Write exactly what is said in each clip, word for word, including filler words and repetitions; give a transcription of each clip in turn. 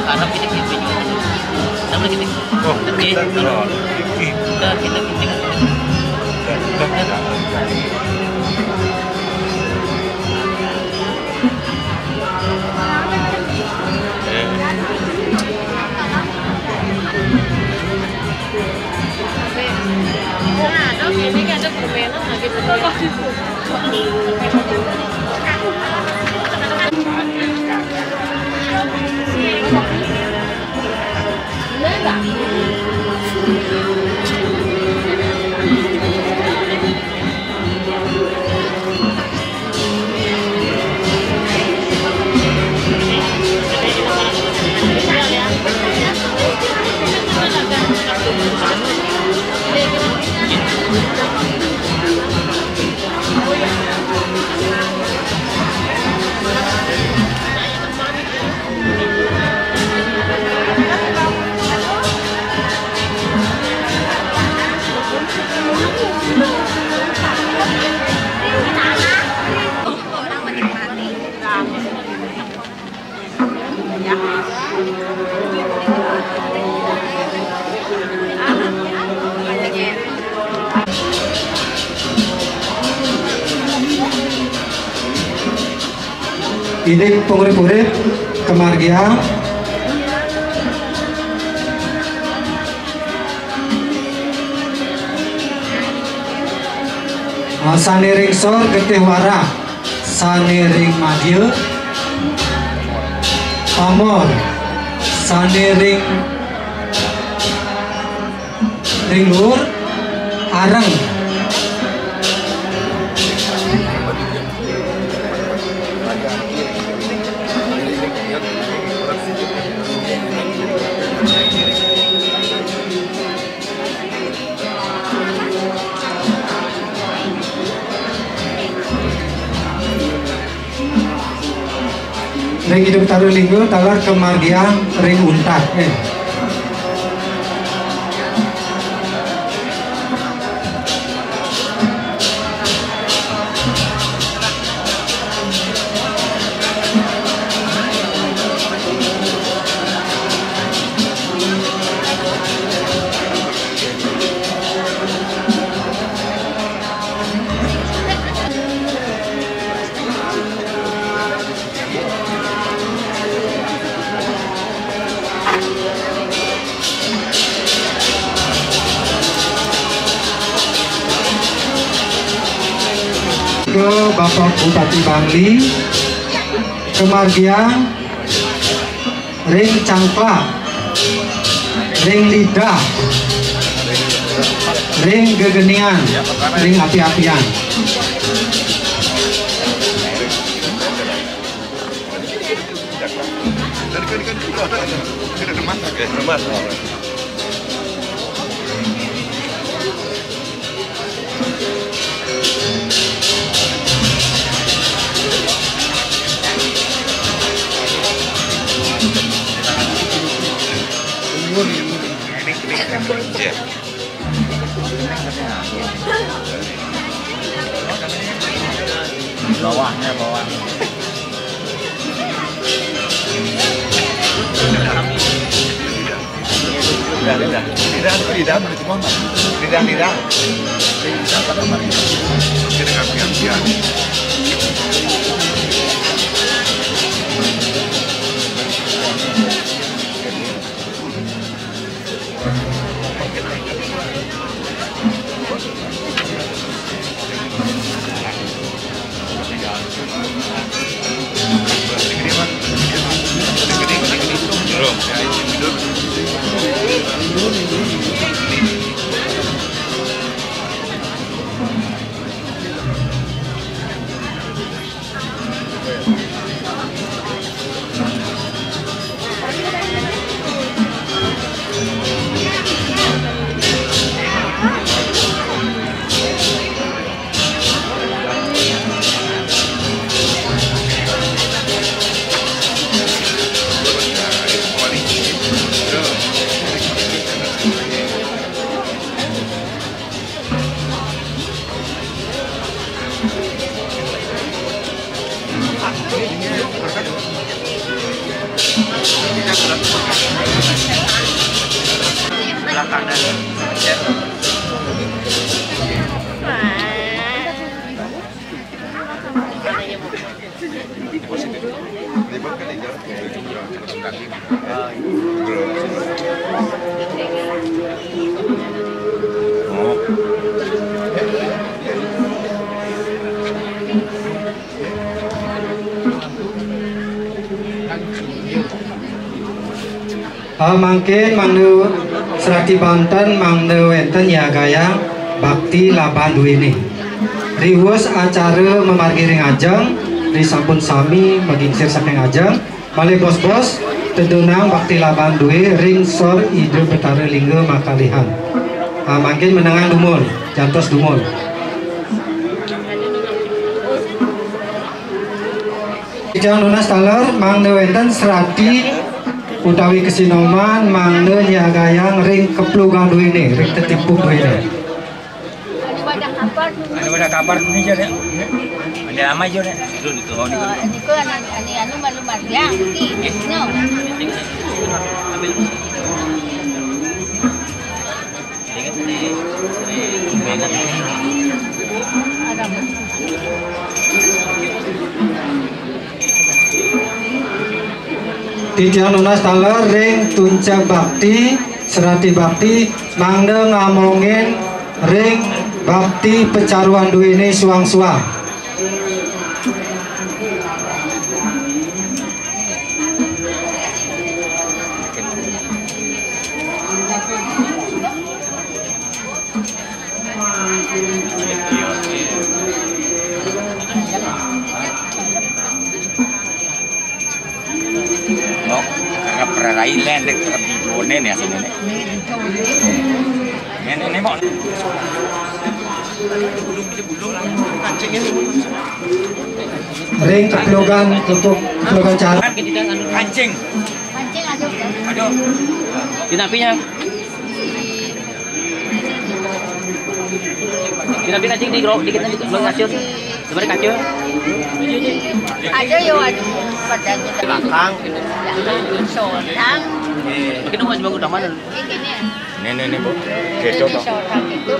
Harap kita gitu. Sama gitu. Oh, kita, kita, kita. Indik pengurip-urip kemargian. Ah, sane ring sor getih wara, sane ring madya pamor, sane ring Lur, areng. Ring Ida Betara Lingga taler kamargiang ring untat. Eh. Ke Bapak Bupati Bangli, kamargiang ring cangklak, ring lidah, ring gegenian, ring api-apian. Bawahnya, bawah. Lidah, lidah. Lidah, lidah. Lidah, lidah. Lidah pada mari. Dengan pian-pian. Ah, mangkin mangda serati banten, mangda wenten nyiagayang bakti laban duene. Riwus acara mamargi ring ajeng, risampun sami magingsir saking ajeng, malih bos-bos tedunang bakti laban due ring sor Ida Betara Lingga makalihan. Ah, mangkin menengang dumun, jantos dumun. Titiang nunas taler, mangda wenten serati utawi kasinoman, mangda nyiagayang ring kaplugang duene, ring tetimpug duene. Anu wadah kapar. Anu wadah kapar ini aja deh. Ada lama aja deh. Itu, itu. Oh, ini. Oh, ini kok anu, anu, anu malu marga, ini. No. Titiang nunas taler ring tunca bakti, serati bakti, mangda ngamongin ring bakti pacaruan duene suang-suang. Thailand dek lebih dua nih aslinya nih. Ini nih mau. Ring keplugan, keplugan cara. Kancing. Kancing aja. Aduh. Di napinya. Di napi kancing di gro-, dikit aja, belum kacil. Sebenarnya kacil. Ada yo, ada pada kita. Belakang. Sodang. Mungkin mau bangun taman. Ini nih. Nih, nih, nih, Bu. Gitu, ini toh. Sodang itu.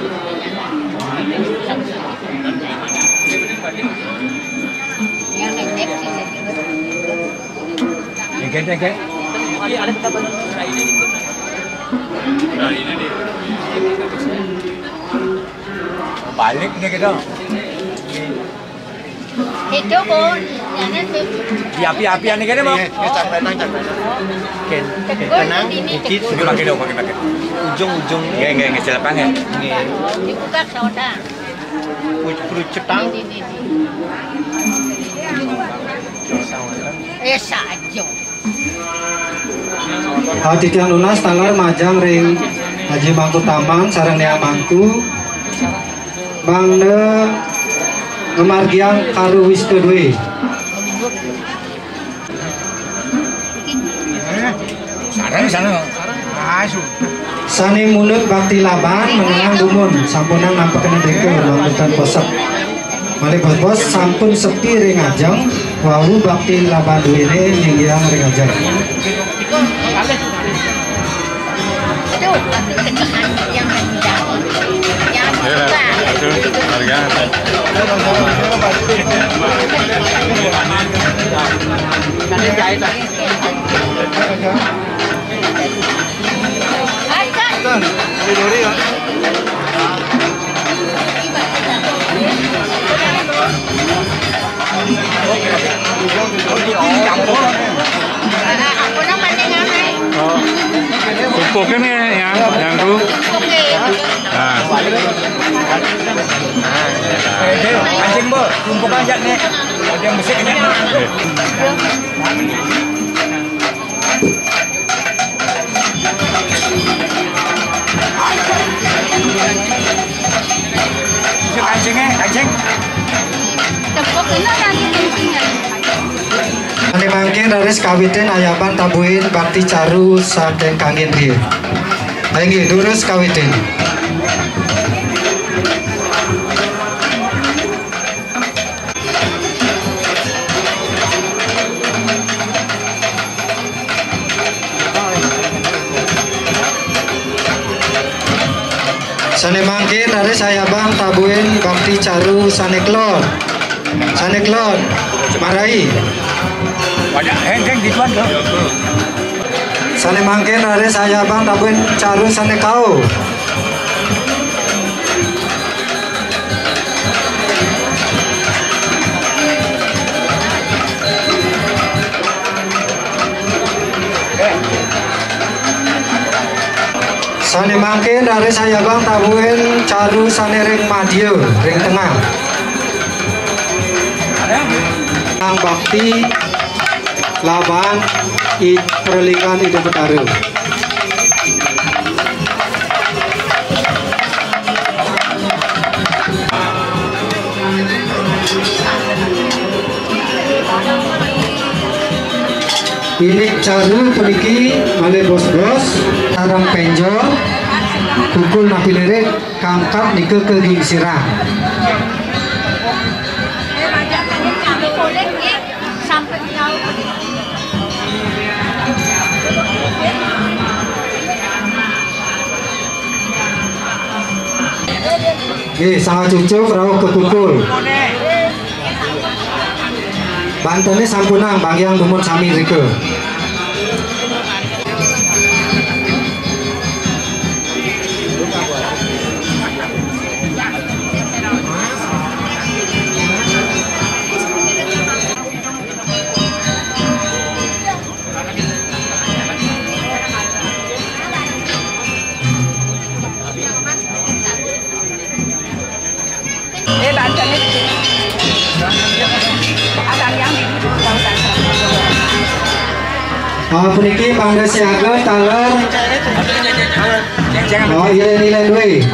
Yang ngecek sih. Nih, gendeng, geng. Balik nih kita. Itu, Bu. Yang itu. Di api-apian nih, gini, Bu. Iya, iya, capek, nang, capek, nang. Oke. Tegur tenang, ini, dikit. Tegur. Pakai dong, pakai, pakai. Ujung-ujung. Nggih, nggih, nggih, silakan ya. Nggih. Dibuka soda. Kerucut, kerucut, tang. Ini, ini, ini. Eh, saja. Titiang nunas taler majeng ring Aji Mangku Taman sareng Nia Mangku mangda ngamargiang karuwista duwé. Sareng sana. Asu. Sané mundut bakti laban menengang dumun, sampunang nampekna drika mangkutan posek. Malih bos-bos sampun sepi ring ajeng, wau bakti laban duwéné nyinggiang ring ajeng. Iya, itu harga. Dori, ya. Oh. Tumpukin ya, ya, yang tuh. Nah. Anjing, Bu, tumpuk aja nih. Ada yang besar aja. Iya. Kancingé, kancing. Tepuk kena nanti kancingnya. Sané mangkin raris kawitin ayaban tabuhin bakti caru saking kanggin riin. Inggih, durus kawitin. Sané mangkin raris ayabang tabuhin bakti caru sané kelod. Sané kelod. Marai. Banyak hengkeng di tuan tuh. Sané mangkin raris ayabang tabuhin caru sané kauh. Sané mangkin raris ayabang tabuhin caru sané ring madya, ring tengah. Nang bakti laban i-, pralinggan Ida Betara. Indik caru puniki malih bos-bos, sareng pénjol, kukul napi lirik, kangkat nika kagingsirang. Nggih, saha cucuk rauh ka kukul. Bantené sampunang, banggiang dumun sami rika. Eh, bantené di sini. Abang yang di dulu tahu kan? Ah, puniki mangda siaga taler. Oh, ilen-ilen dué.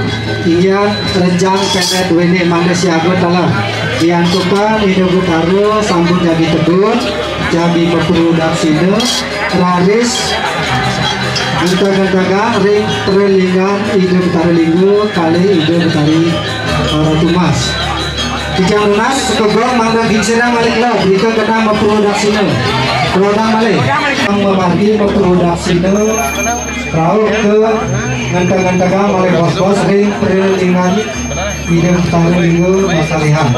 Inggih rejang penet duéné mangda siaga taler. Diantukan Ida Betara sampun jagi tedun, jagi maprudaksina, raris ngenteg-ngetegang ring prilinggan Ida Betara Lingga kalih Ida Betari, eh, Ratu Mas. Titiang nunas, sugeng mangda gingsirang malih kula, irika genah maprudaksina. Kula undang malih. Mamargi maprudaksina, rauh ka ngenteg-ngetegang malih bos-bos ring prilinggan Ida Betara Lingga Masalihan.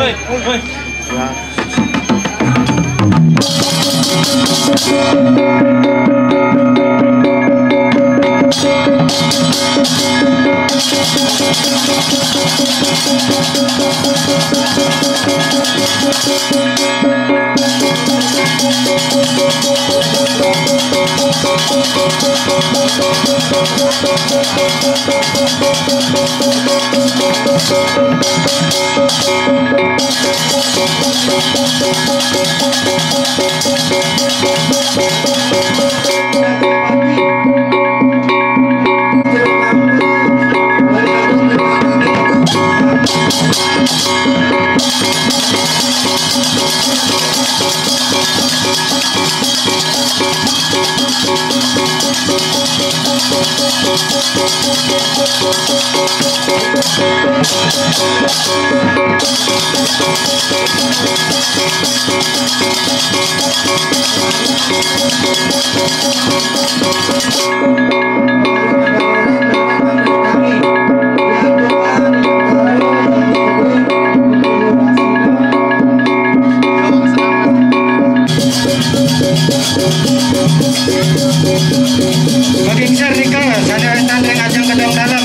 Pagingser nika, sané wénten ring ajeng gedong dalem.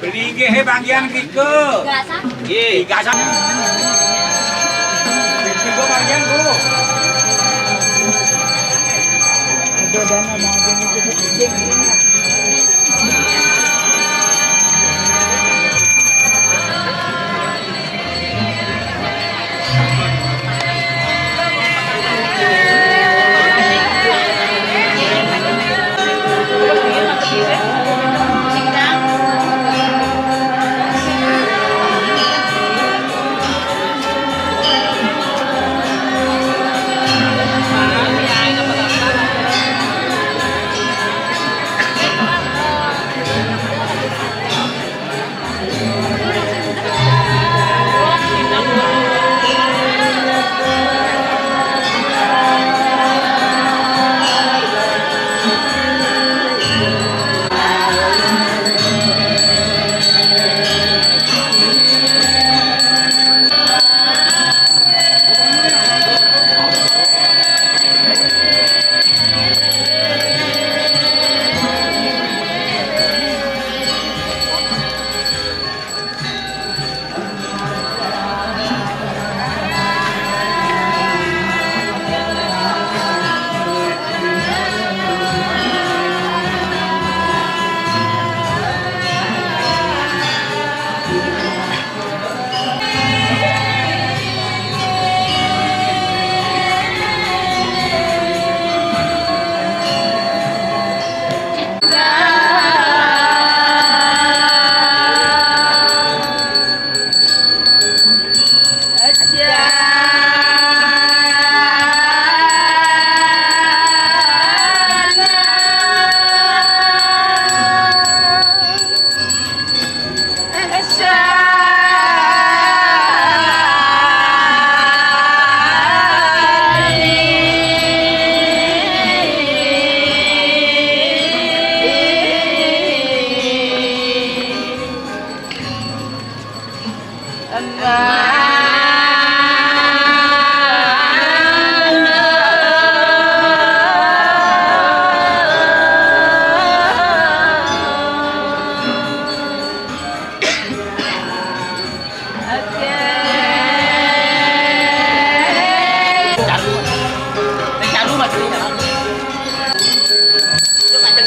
Beli nggih bagian tiga. Tiga sama. Tiga bagian, Bu.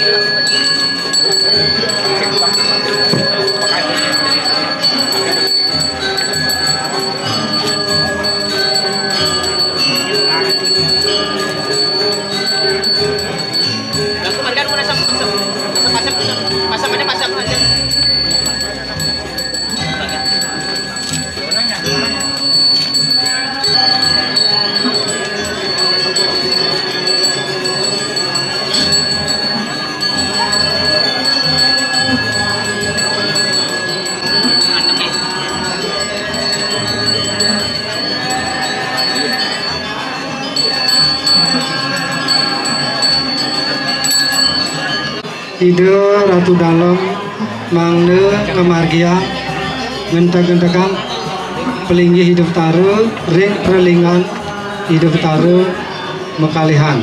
Langsung mereka rumah asap, asap, asap, asap, asap aja, asap aja. Ida Ratu Dalem mangda ngamargiang ngenteg-ngentegang pelinggih Ida Betara ring pralinggan Ida Betara makalihan.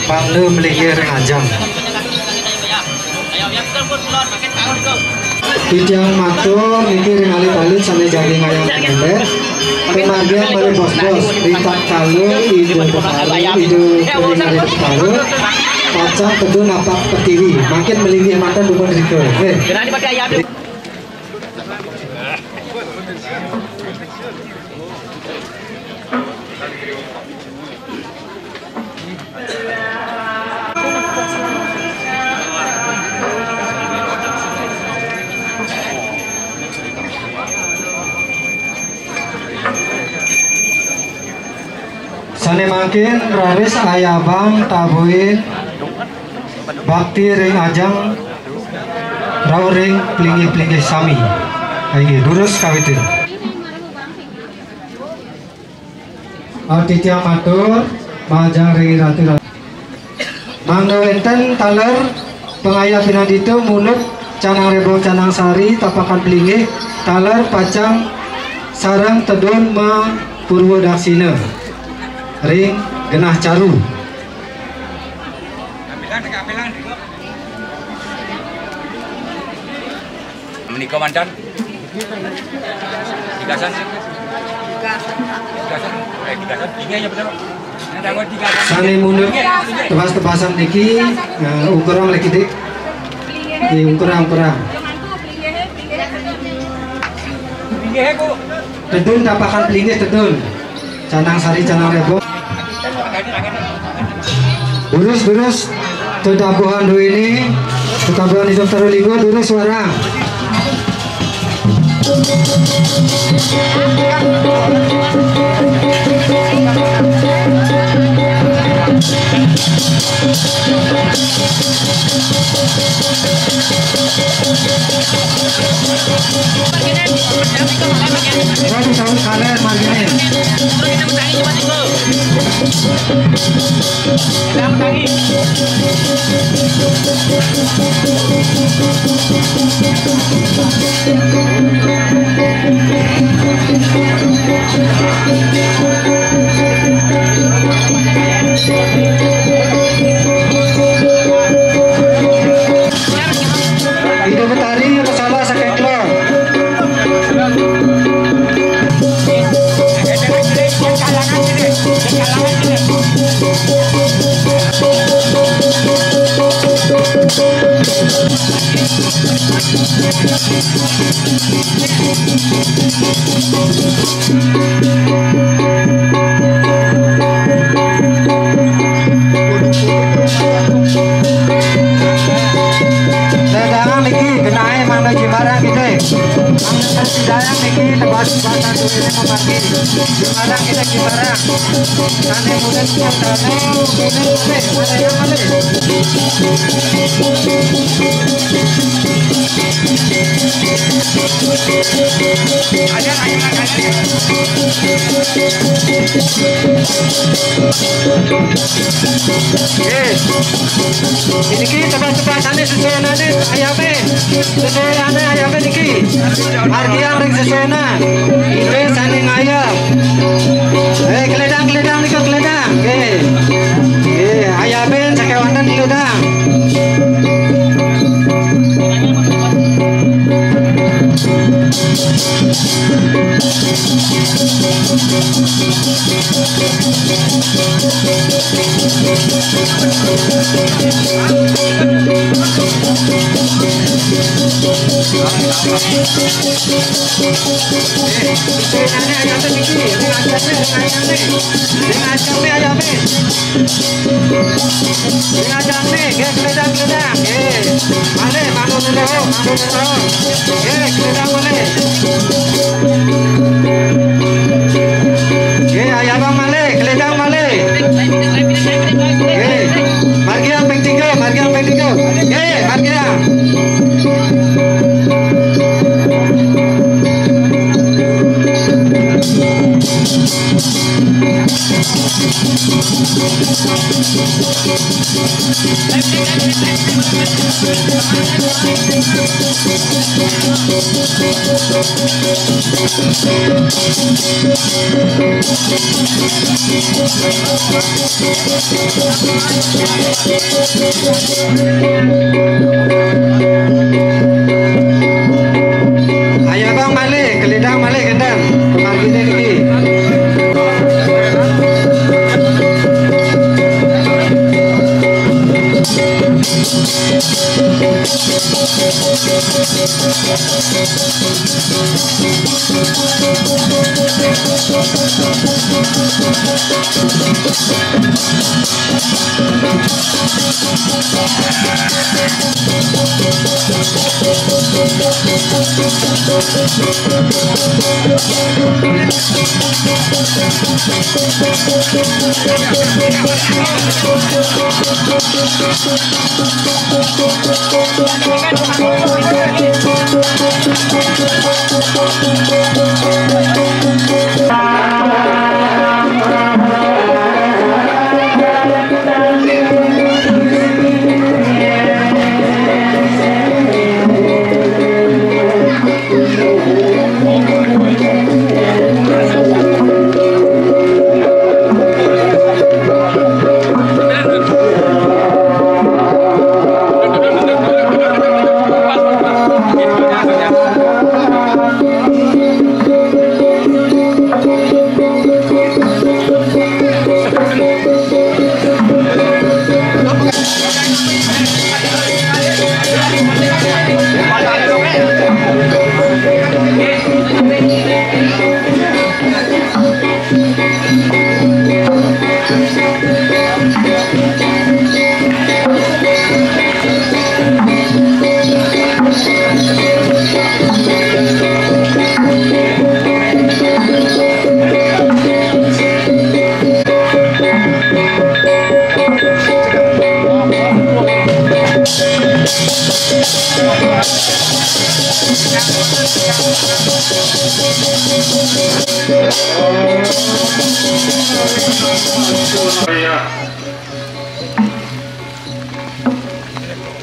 Panglu melinggih ring ajeng. Titiang matur niki ring alit-alit sane jagi ngayah pengendek. Kemargiang malih bos-bos, ritatkala Ida Betara, Ida Betara, pacang tedun napak pertiwi, mangkin malinggih manten dumun rika. Nggih. Sane mangkin raris ayabang tabuhin bakti ring ajeng rauh ring plinggih-plinggih sami. Inggih, durus kawitin. Titiang matur majeng ring ratu-ratu. Mangda wenten taler pangayah pinandita mundut canang rebong canang sari tapakan pelinggih taler pacang sareng tedun mapurwa daksina ring genah caru. Menika mantan. Tigasan. Tigasan. Eh, tigasan. Ini hanya betul. Ini ada tigasan. Sane mundut tebas-tebasan niki, eh, ungkurang lagi dik. Di ungkurang, ungkurang. Ini, Bu. Tedun tapakan pelinggih tedun. Canang sari, canang rebong. Durus, durus. Tetabuhan duwini, tetabuhan Ida Betara Lingga, durus suara. Ratu Saud Kaler, margine. Ida Betari, masalah sakit keluar. Dadang niki genahe mangda jimaran kita. Ang nagkasidayan niki tebas-tebasan duene memargi. Gimbarang kita gimbarang. Tane mulen, tane mulen, tane, tane, tane. Ayo, ayo, ayo, ayo. Yes. Niki tebas-tebasane sesuwenane ayabe. Sesuwenane ayabe niki. Margiang ring sesuwenan. Nggih, sane ngayab. Eh, kledang, kledang nika kledang. Nggih. Nggih, ayabe sakewanten kledang. Sing ajeng nih, nggih, kledang, kledang, nggih. Malih, matur nuwun, matur nuwun. Nggih, kledang malih. Nggih, ayabang malih, kledang malih. Nggih, margiang ping tiga, margiang ping tiga. Nggih, margiang. Ayabang malih, kledang malih kenten. Pemargine niki.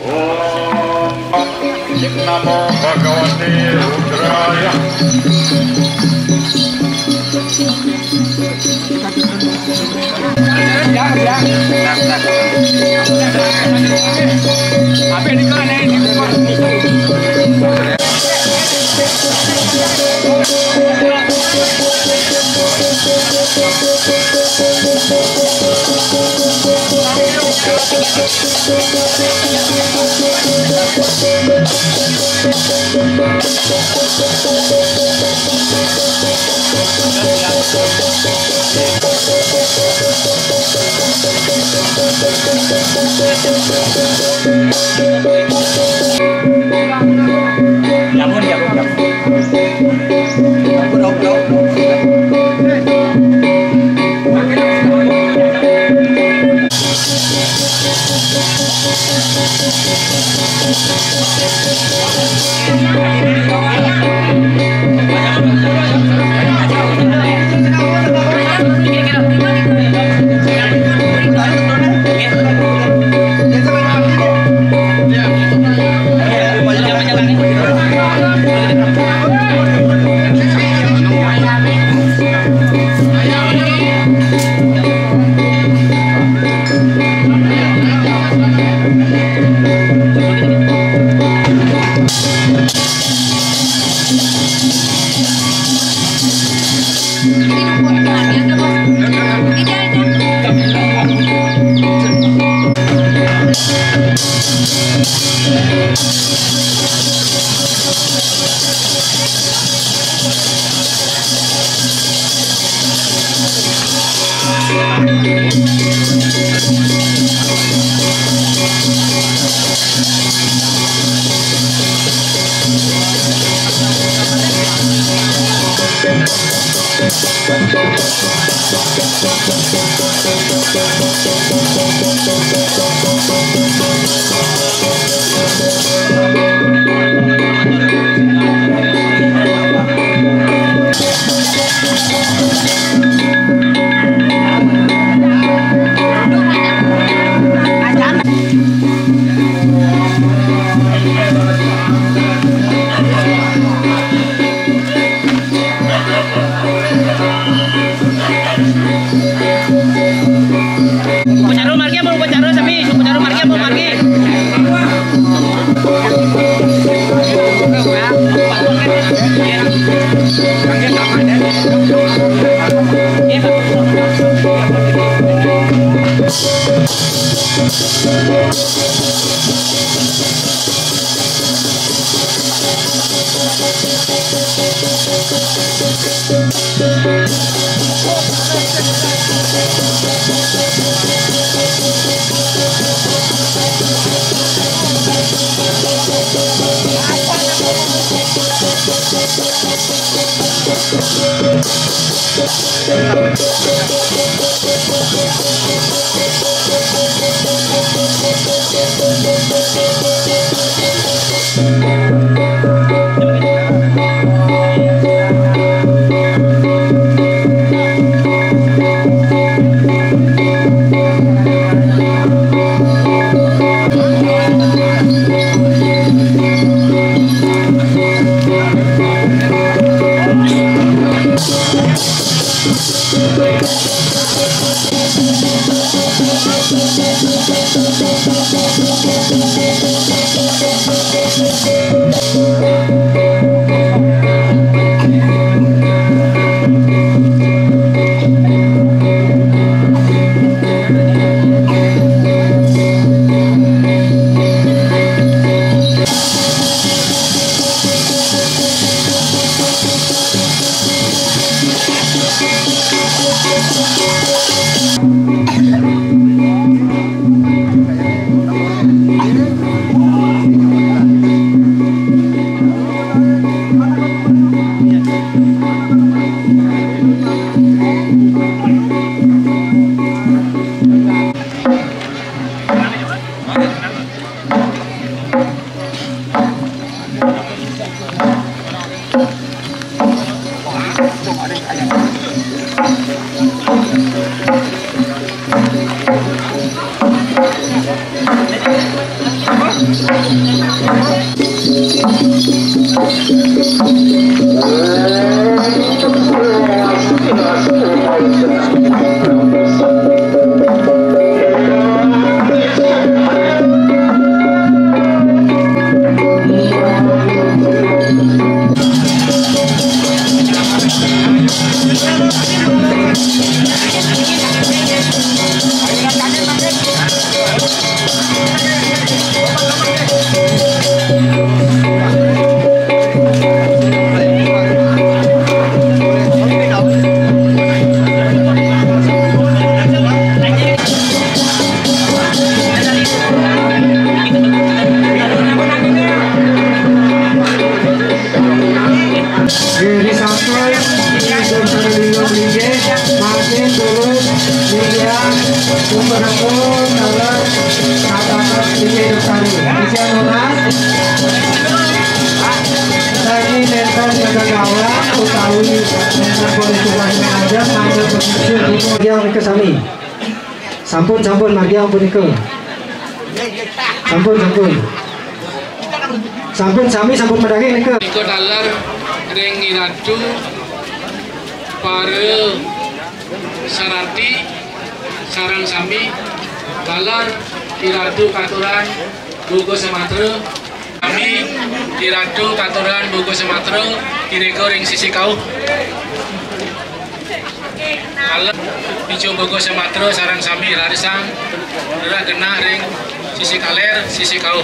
Om Namo Bhagavate Rudraya. Ya ampun, ya ampun, ya ampun. Pacarul margi, amun pacarul sami, pacarul margi, amun margi. Diri sampai di Gunung Linggo Linggih, makin turun Linggih, umur aku dalam katakan Linggih Lestari. Isian Monas, tadi nenten jaga gawang, utawi nenten polisi aja, sampai pesisir gunung yang kesami. Sampun, sampun, margi ampun nika. Sampun, sampun. Sampun, sami sampun madaging nika. Nika taler ring iratu para sarati sareng sami, taler iratu katuran Gugus Sematra Sami, I Ratu katurunan Boga Sumatra, irika ring sisi kauh. Kalem, ijo Boga Sumatra sareng sami rarisang, rereh genah ring sisi kaler, sisi kauh.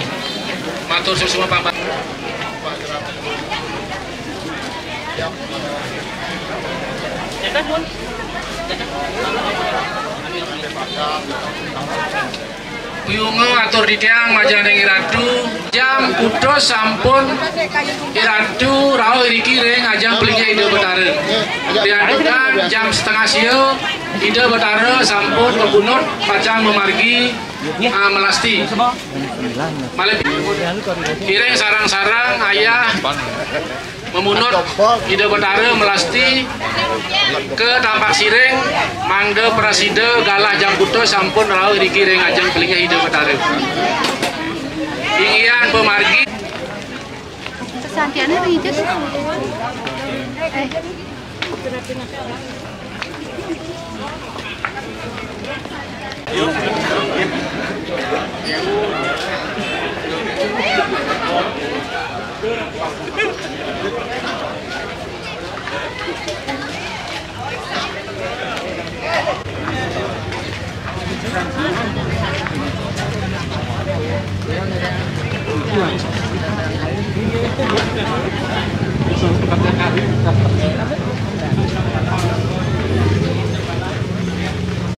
Matur suksma pambah. Piyunga atur titiang majeng ring I Ratu, jam kutus sampun I Ratu rauh iriki ring ajeng palinggih Ida Betara. Riantukan jam setengah sia, Ida Betara sampun mabunut pacang mamargi, ah, melasti. Malih iring sareng-sareng ayah mamunut Ida Betara melasti ka Tampaksiring, mangda prasida galah jam kutus sampun rauh iriki ring ajeng palinggih Ida Betara. Inggihan pamargi. Kesantiannya ring Ida.